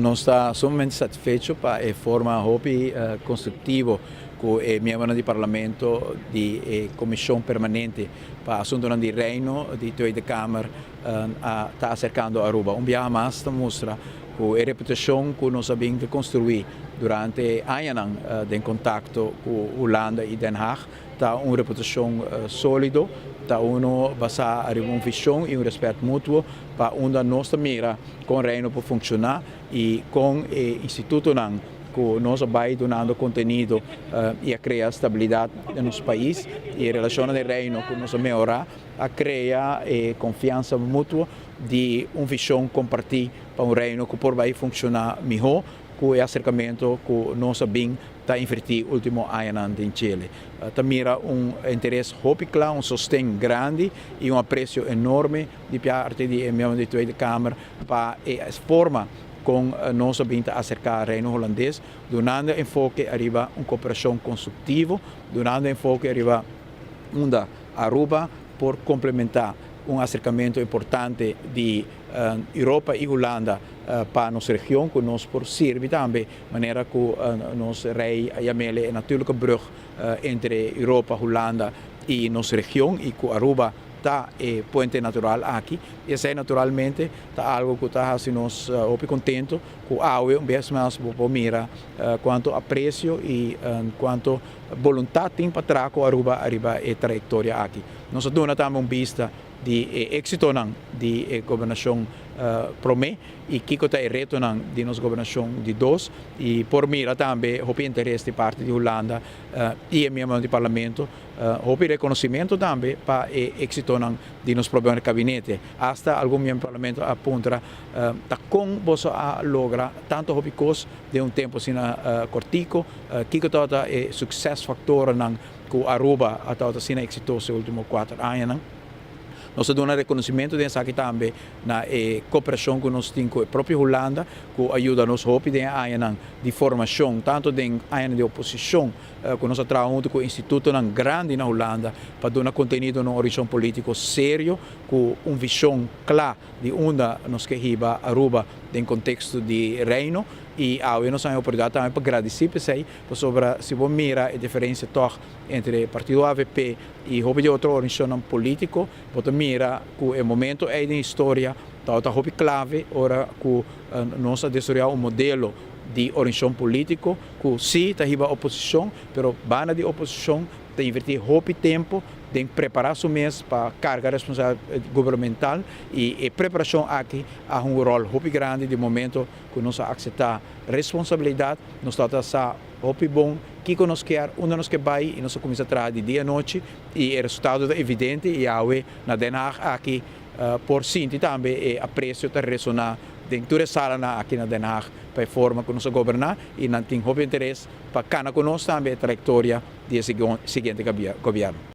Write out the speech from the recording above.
Nos ta sumamente satisfecho pa e forma hopi constructivo cu e miembronan di Parlamento di e Comision Permanente pa Asuntonan di Reino di Tweede Kamer ta acercando Aruba. Un biaha mas ta mustra cu e reputacion cu nos a bin ta construi durante añanan den contacto cu Hulanda y Den Haag ta un reputacion solido, ta uno basa ariba un vision y un respet mutuo pa unda nos ta mira con Reino por funciona y con e institutonan cu nos a bay dunando contenido y a crea stabilidad den nos pais y e relacionnan den Reino cu nos a mehora a crea e confiansa mutuo di un vision comparti pa un Reino cu por bay funciona miho cu e acercamento cu nos a bin ta inverti ultimo añanan den Chile. Ta mira un interes hopi cla, un sosten grandi y un aprecio enorme di parti di e miembro di Tweede Kamer pa e forma con nos a bin ta acerca Reino Hulandes, dunando enfoke ariba un cooperacion constructivo, dunando enfoke ariba unda Aruba por complementa un acercamento importante di Europa y Hulanda pa nos region, cu nos por sirbi tambe manera cu nos Rey a yam'ele e natuurlijke brug entre Europa, Hulanda y nos region y cu Aruba ta e puente natural aki. Y esey naturalmente ta algo cu ta haci nos hopi contento cu awe un bes mas bo por mira cuanto aprecio y cuanto voluntad tin pa traha cu Aruba ariba e trayectoria aki. Nos a duna tambe un bista di e éksitonan di e gobernashon promé i kiko ta e retonan di nos gobernashon di dos i por mira tambe hopi interes di parti di Hulanda i e miembronan di parlamento, hopi rekonosimentu tambe pa e éksitonan di nos propio gabinete. Asta algun miembro di parlamento a puntra ta kon boso a logra tantu hopi kos den un tempu asina kortiko, kiko tabata e suksesfaktornan ku Aruba a tabata asina eksitoso e ultimo kuater añanan. Nos ta duna rekonosimentu den esaki tambe na e koperashon ku nos tin ku e propio Hulanda, ku a yuda nos hopi den e añanan di formashon, tantu den añanan di oposishon ku nos a traha huntu ku institutonan grandi na Hulanda pa duna kontenido na un orishon politiko serio ku un vishon kla di unda nos ke hiba Aruba den konteksto di Reino. I awe nos a haña oportunidat tambe pa gradisí p'esei, pasobra si bo mira e diferensia tòg entre partido avp i hopi di otro organisacionnan politico, bo ta mira cu e momento ey den historia tabata hopi clave ora cu nos a desaroya un modelo di organisacion politico cu si ta hiba oposicion, pero banda di oposicion ta inverti hopi tempo den prepara su mes pa carga responsabilidad gubernamental y e preparacion aki a hunga un rol hopi grandi di momento cu nos a acepta responsabilidad, nos tabata sa hopi bon kiko nos kier, unda nos ke bai i nos a kuminsá traha di dia anochi i e resultado ta evidente i awe na Den Haag aki por sinti tambe e apresio ta resoná den tur e salanan aki na Den Haag pa e forma ku nos a goberná i nan tin hopi interes pa kana ku nos tambe e trayektoria di e siguiente gobièrnu.